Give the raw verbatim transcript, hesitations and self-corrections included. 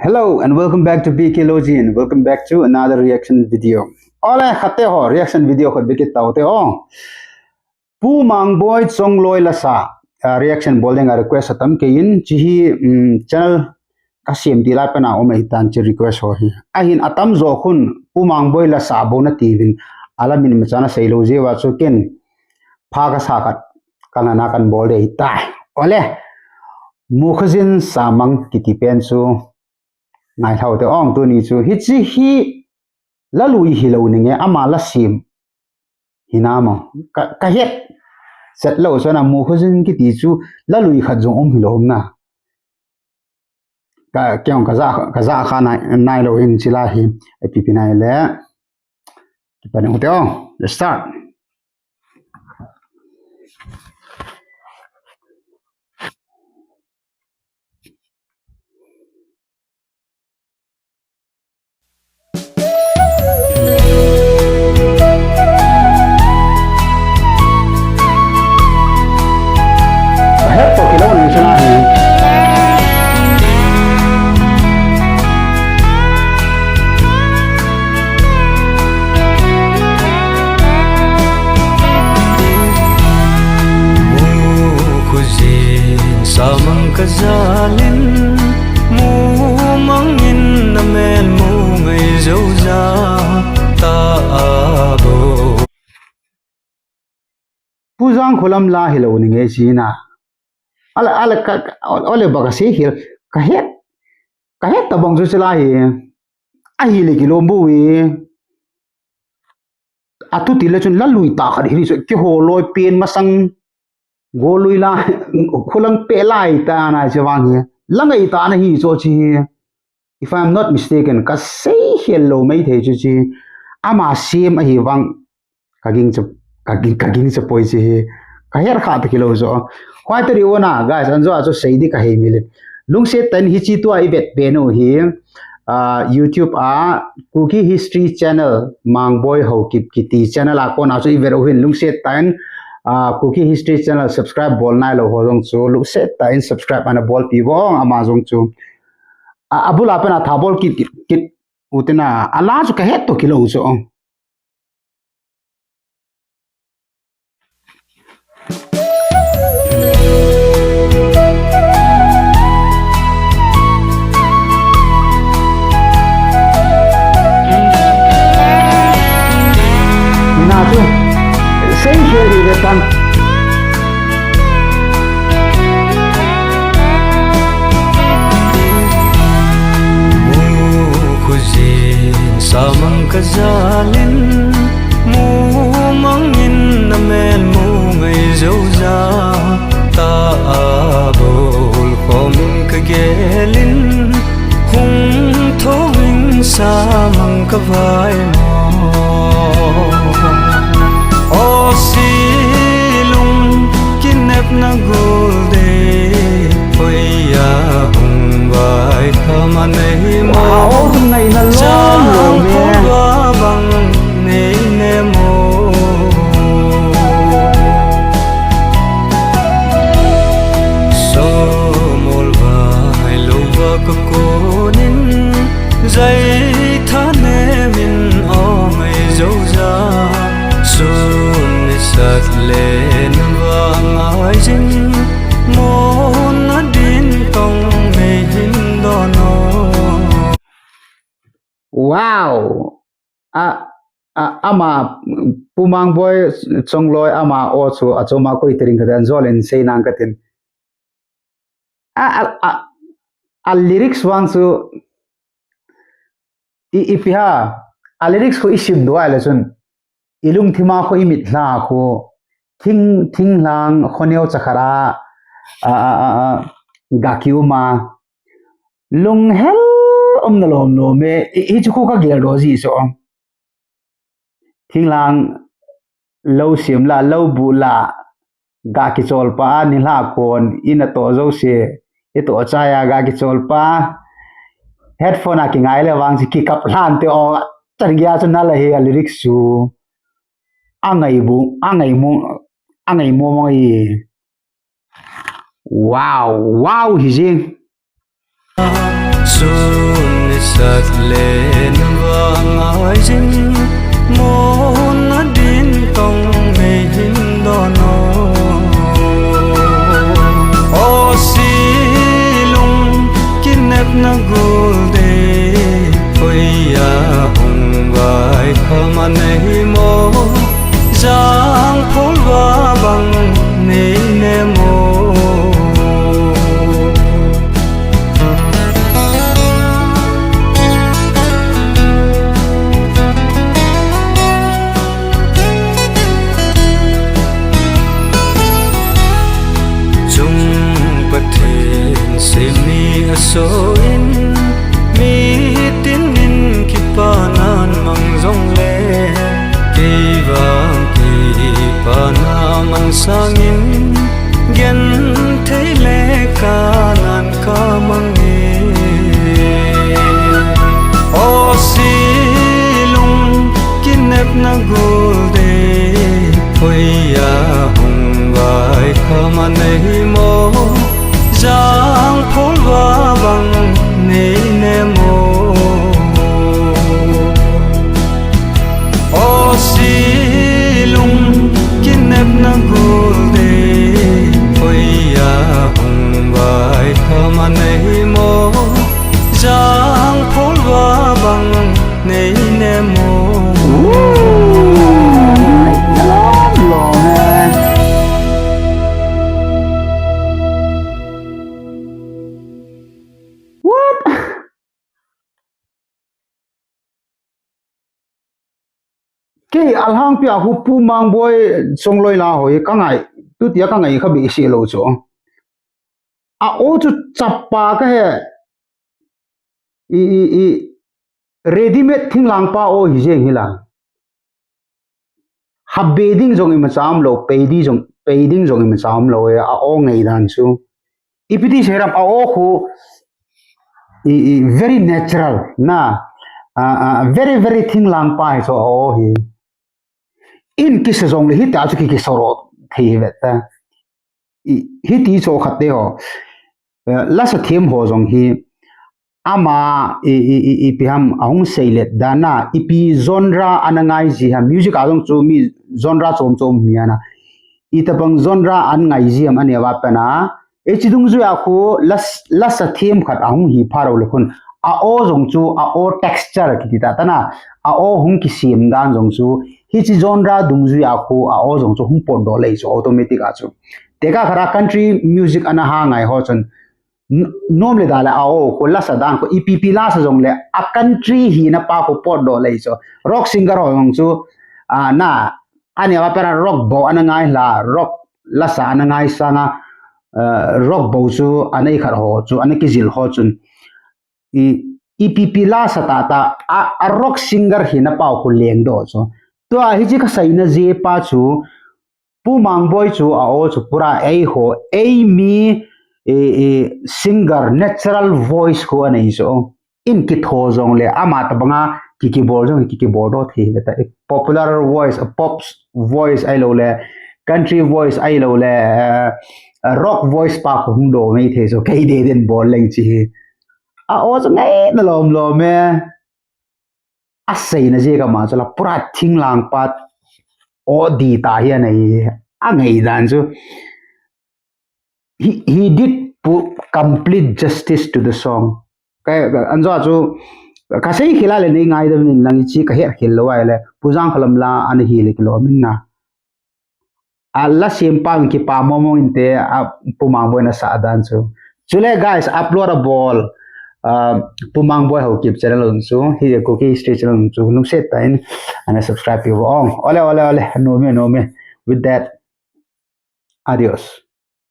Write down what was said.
Hello and welcome back to B K Logi and welcome back to another reaction video. Ole, khat te ho, reaction video khat bikit tau te ho. Pu Mangboi Chongloi lasa, ah, reaction bol dinga request atam kei in, chi hi, um, channel ka sem ti lai pana um ahi tan chi request ho hi. Ahin atam jo khun Pu Mangboi lasa bol na ti vin, ala min ma chana sei lo jeh uva chu ken pha ka sa khat, ka na na kan bol dei tai. Ole, Mukhajin Samang kiti pen chu ngai thau te ong tuni chu. Hichi hi la lui hi lo ninge, ama la sem hi na mo. Ka, ka het set lo, so na Mukhajin kiti chu la lui khat jong um hi lo um na. Ka, kei ong ka ja, ka ja kha nai, nai lo hin chi la hi, ipi pi nai le. Kipan u te ong, let's start. Samang ka jalin, mumang in na mel mu ngai jo ja ta a bo. Pu Jangkholam la hi lo ninge chi na. Ala, ala ka, ka, ole ba ka sei hel, ka het, ka het ta bang chu chi la hi. Ahi le kilom bu wi. Atu ti le chun la lui ta khat hi chu, kiho loi pen masang, go lui la, khulang pe lai ta na chi vang hi. La ngai ta na hi chu chi hi. If I'm not mistaken, ka sei hel lo mai thei chu chi. Ama sem ahi vang ka ging cha, ka ging, ka ging cha poi chi hi. Ka her kha ta kilo jo. Khoi ta ri ona, guys, an jo a chu sei di ka hei mi le. Lungset tan hichi tua i vet pe no hi. Ah, YouTube a Kuki History Channel, Mangboi Haokip kiti channel a kona chu i vet u hin lungset tan, ah, Kuki History Channel subscribe bol nai lo ho jong chu lungset tan subscribe ana bol pi vong ama jong chu. A, abula pen a tha bol kit, kit, kit u te na, ala chu ka het to kilo chu ong. Na chu, sei hel di ve tan. Mukhajin samang ka jalin, mumang in na mel mu ngai jo ja ta a bol khom in ka gelin, hung tho in samang ka vai mo. O silung kinepna gol de, hoiya hung vai khama nei mo. Wow, nei na lom lom e. Jangkhoa bang nei ne mo. Somol vai lou va ka konin, jai tha ne min o mai jo ja. Sun ni sat le na va ngai jin, mo na din tong mei hin dono. Wow! A, a, ama, Pu Mangboi Chongloi ama o chu, a chu ma koi tering ka dan jol in sei nang ka tin. A, a, a, a lyrics vang chu, i, ipi ha, a lyrics khu i sim duai le chun, i lungthima khu i mit hla khu, thing, thinglhang khoneo chakhat a, a, a, a, a, ga ki um a, lunghel um na lom lom e, i, i chu khu ka gel do ji so. Thinglhang lo sim la, lo bu la, ga kichol pa, ni hla kon, i na to jo se, i to chaya ga kichol pa, headphone a kingai le vang si kikap hlan te o, chan gei a chu na la he a lyrics chu, a ngai bu, a ngai mu, a ngai mu mo i. Wow, wow, hi jing. Sun ni sat len vang ai jin, mon na din tong mei hin don o. O silung kinepna gul de, hoiya hung vai khama nei mo, jang phol va bang nei ne mo. Chung Pathen sem ni aso in, mi tin in kipa nan mang jong le, kei vang kipa na mang sangin, gen thei le ka nan ka mang e. O silung kinepna gul de, hoiya hung vai khama nei mo, jang phol va bang nei ne mo. O silung kinepna gul de, hoiya hung vai khama nei mo, jang phol va bang nei ne mo. Lom lom e. What? Kei alhangpi a hu Pu Mangboi Chongloi la ho hi ka ngai, tutia ka ngai kha behseh lou chu. A o chu chapa ka he, i, i, i, ready made thinglhang pa o hi jeng hi la. Hap be ding jong imacha um lou, pei di jong, pei ding jong imacha um lou e, a o ngaidan chu. Ipi ti sei ram a o khu, i, i, very natural na, a, a, very, very thinglhang pa hi chu a o hi. In kisa jong le hita chu ki, kisoro thei hi ve ta. I, hiti chu khat te ho. Eh, lasa them ho jong hi, ama i, i, i, ipi ham ahung seilet dan a, ipi genre ana ngai ji ham, music a jong chu mi genre chom chom mi ana. Itobang genre an ngai ji ham ane va pen a. Hiche dungjui a khu las-, lasa them khat ahung hi pha lou le khun. A o jong chu, a o texture kiti ta tana. A o hung kisem dan jong chu. Hiche genre dungjui a khu, a o jong chu hung potdoh lei chu automatic a chu. Tekah khat a country music ana ha ngai ho chun. N-, nom le da le a o khu lasa dan khu ipi pi lasa jong le a country hina pa khu potdoh lei chu. Rock singer ho jong chu, a, na, ane va pen a rock bou ana ngai la, rock lasa ana ngai sanga, eh, rock bou chu ana ikhat ho chu, ana kijil ho chun. I, ipi pi lasa tah tah, a, a rock singer hina pa khu lengdoh chu. Tua hiche ka seina jeh pa chu, Pu Mangboi chu a o chu pura eiho, eimi, e, e, singer, natural voice khu anei chu. In kitho jong le, ama tobang a ki, kibol jong, ki, kiboldoh thei ve ta. E, popular voice, a pop voice ahilou le, country voice ahilou le, eh, rock voice pa khu hung doh mai thei chu. Kei de den bol leng chi hi. A o chu ngaina lom lom e. A seina jeh ka ma chu la pura thinglhang pa o di ta hi anei a ngaidan chu. He, he did put complete justice to the song. Ka, ka, an jo chu ka sei khel a le nei ngaidam in lang chi ka het khel lou a le Pu Jangkholam la ana hi le kilom in na. A la sem pa in kipa mong mong inte, a Pu Mangboi na sa dan chu. Chule guys, upload a bol, ah, Pu Mangboi Haokip channel jong chu, hi Kuki History channel jong chu, lungset tah in, ana subscribe piu ong. Ole, ole, ole, nom e, nom e. With that, adios.